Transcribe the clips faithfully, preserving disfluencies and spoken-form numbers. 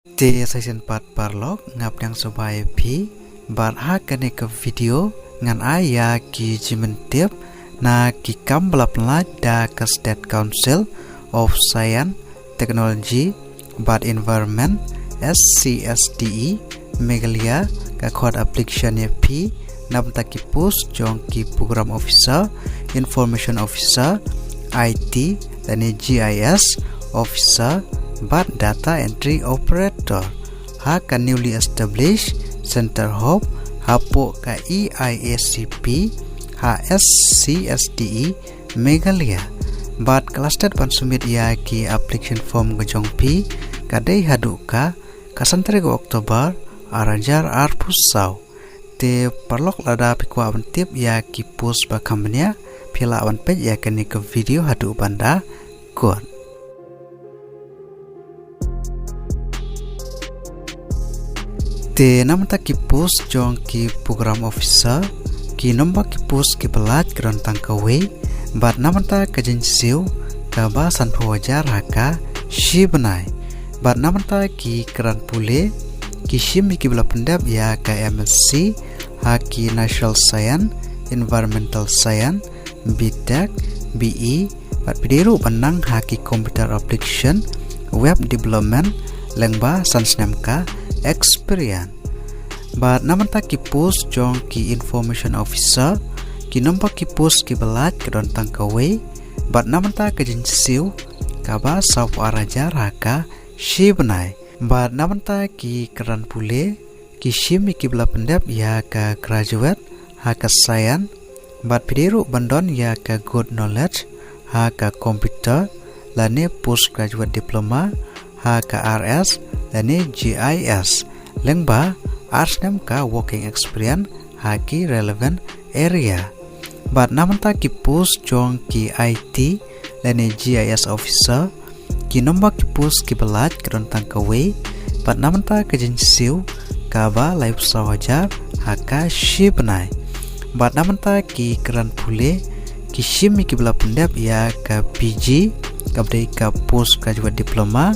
Te sa shisien pat paralok, nga pdiang sngewbha ïa phi. Bad ha kane ka video ngan ai ïa ki jingmyntip na ki kam ba la pynlait da ka State Council of Science, Technology bad Environment, S C S T E, Meghalaya, ka khot application ïa phi na bynta ki post jong ki Program Officer, Information Officer, I T lane G I S Officer bad Data Entry Operator ha ka newly established Center Hub hapoh ka E I A C P ha S C S T E Meghalaya. Bad ka last date ban submit ïa ki application form ka jong phi ka dei haduh ka ka san tarik October ar hajar arphew saw. Te paralok, lada phi kwah ban tip ïa ki post ba kham bniah, phi lah ban peit ïa kane ka video haduh ban da kut. Te na bynta ki post jong ki Program Officer, ki nombar ki post kiba lait ka don tang kawei, bad na bynta ka jingsiew kaba sanphew hajar ha ka shi bnai. Bad na bynta ki kyrdan pule, ki shim ïa kiba la pyndep ïa ka M Sc ha ki Natural Science, Environmental Science, B Tech, B E, bad phi dei ruh ban nang ha ki Computer Application, Web Development, lyngba san snem ka experience. Bad na bynta ki post jong ki Information Officer, ki nombar ki post kiba lait ka don tang kawei, bad na bynta ka jingsiew kaba sawphew ar hajar ha ka shi bnai. Bad na bynta ki kyrdan pule, ki shim ïa kiba la pyndep ïa ka graduate ha ka science, bad phi dei ruh ban don ïa ka good knowledge ha ka computer lane postgraduate diploma ha ka R S lane G I S, lyngba ar snem ka working experience ha ki relevant area. Bad na bynta ki post jong ki I T lane G I S Officer, ki nombar ki post kiba lait ka don tang kawei, bad na bynta ka jingsiew kaba laiphew saw hajar ha ka shi bnai. Bad na bynta ki kyrdan pule, ki shim ïa kiba la pyndep ïa ka P G, kaba dei ka Postgraduate Diploma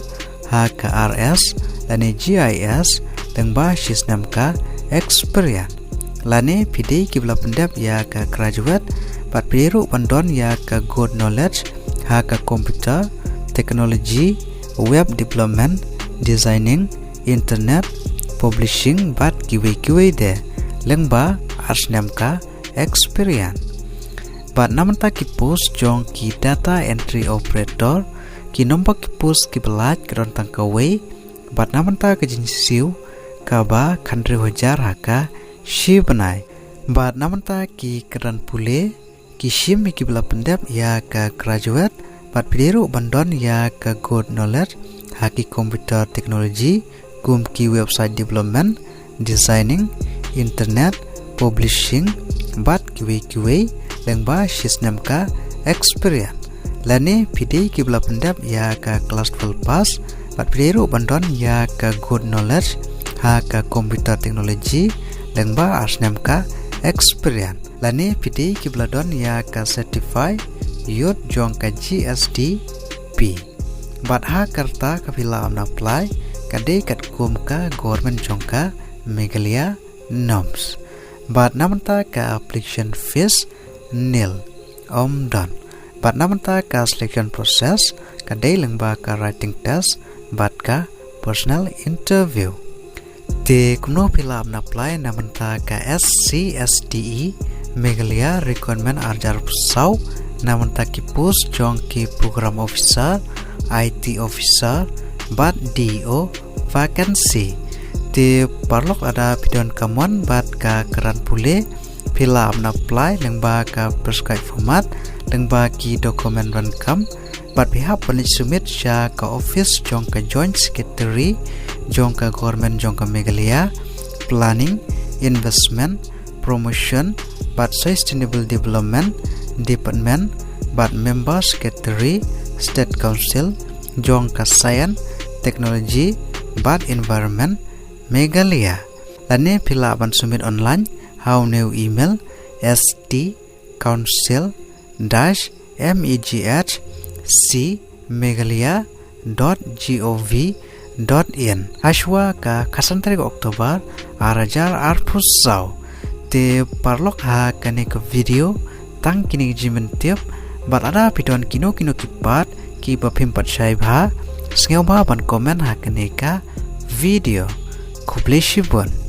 ha ka R S lane G I S, lyngba shi snem ka experience. Lane phi dei kiba la pyndep ïa ka graduate, bad phi dei ruh ban don ïa ka good knowledge ha ka computer, technology, web development, designing, internet, publishing bad kiwei kiwei de, lyngba ar snem ka experience. Bad na bynta ki post jong ki Data Entry Operator, ki nombar ki post kiba lait ka don tang kawei, bad na bynta ka jingsiew kaba khathynriew hajar ha ka shi bnai. Bad na bynta ki kyrdan pule, ki shim ïa kiba la pyndep ïa ka graduate, bad phi dei ruh ban don ïa ka good knowledge ha ki computer technology, kum ki website development, designing, internet, publishing, bad kiwei kiwei, lyngba shi snem ka experience. Lane phi dei kiba la pyndep ïa ka class twelve pass, bad phi dei ruh ban don ïa ka good knowledge ha ka computer technology, lyngba ar snem ka experience. Lane phi dei kiba la don ïa ka certified youth jong ka G S D P. Bad ha ka rta kaba phi lah ban apply, ka dei katkum ka government jong ka Meghalaya norms. Bad na bynta ka application fees nil, ym don. Bad na bynta ka selection process, ka dei lyngba ka writing test bad ka personal interview. Te kumno phi lah ban apply na bynta ka S C S T E Meghalaya Recruitment ar hajar arphew saw, na bynta ki post jong ki Program Officer, I T Officer bad D E O vacancy. Te paralok, lada phi don ka mon bad ka kyrdan pule, phi lah ban apply lyngba ka prescribed format, lyngba ki document ba donkam, bad phi hap ban leit submit sha ka office jong ka Joint Secretary jong ka Government jong ka Meghalaya, Planning, Investment, Promotion bad Sustainable Development Department, bad Member Secretary, State Council jong ka Science, Technology bad Environment, Meghalaya. Lane phi lah ban submit online ha une u email: S T council dash M E G H C Meghalaya dot G O V dot in. Hashwa ka khatsan tarik October, ar hajar arphew saw. Te paralok, ha kane ka video, tang kine ki jingpyntip, bad lada phi don kino kino ki pat, kiba phim pat shai bha, sngewbha ban comment ha kane ka video. Khublei shibun.